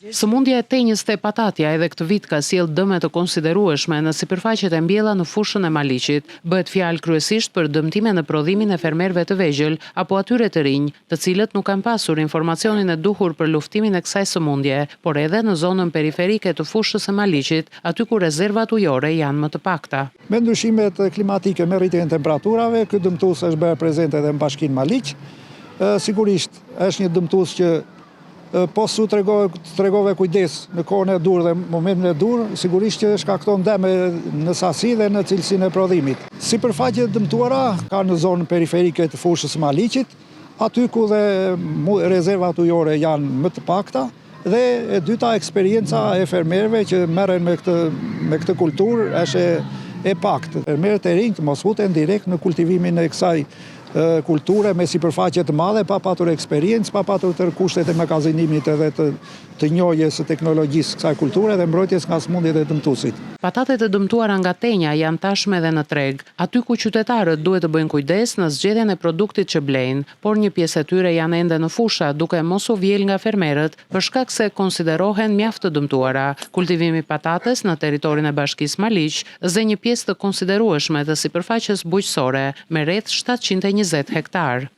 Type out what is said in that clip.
Sëmundja e tenjës te patatja edhe këtë vit ka sjellë dëme të konsiderueshme në sipërfaqet e mbjella në fushën e Maliqit. Bëhet fjalë kryesisht për dëmtime në prodhimin e fermerëve të vegjël apo atyre të rinj, të cilët nuk kanë pasur informacionin e duhur për luftimin e kësaj sëmundje, por edhe në zonën periferike të fushës së Maliqit, aty ku rezervat ujore janë më të pakta. Me ndryshimet klimatike, me rritjen e temperaturave, ky dëmtues është bërë prezent edhe në Bashkinë Maliq. Sigurisht, është një dëmtues që Po s'u tregove kujdes në kohën e duhur dhe momentin e duhur, sigurisht që shkakton dëme në sasi dhe në cilësinë e prodhimit. Sipërfaqe të dëmtuara ka në zonën periferike të fushës së Maliqit, aty ku dhe rezervat ujore janë më të pakta dhe e dyta eksperienca e fermerëve që merren me këtë me këtë kulturë është e paktë. Fermerët e rinj të mos futen direkt në kultivimin e kësaj kulture me sipërfaqe të madhe, pa patur eksperiencë, pa patur tërë kushtet e magazinimit edhe të të njohjes së teknologjisë së kësaj kulture dhe mbrojtjes nga sëmundjet e dëmtuesit. Patatet e dëmtuara nga tenja janë tashmë edhe në treg, aty ku qytetarët duhet të bëjnë kujdes në zgjedhjen e produktit që blejnë, por një pjesë e tyre janë ende në fusha duke mos u vjelë nga fermerët për shkak se konsiderohen mjaft të dëmtuara. Kultivimi i patates në territorin e Bashkisë Maliq zë një pjesë të konsiderueshme të sipërfaqes bujqësore, me rreth 720 hektarë.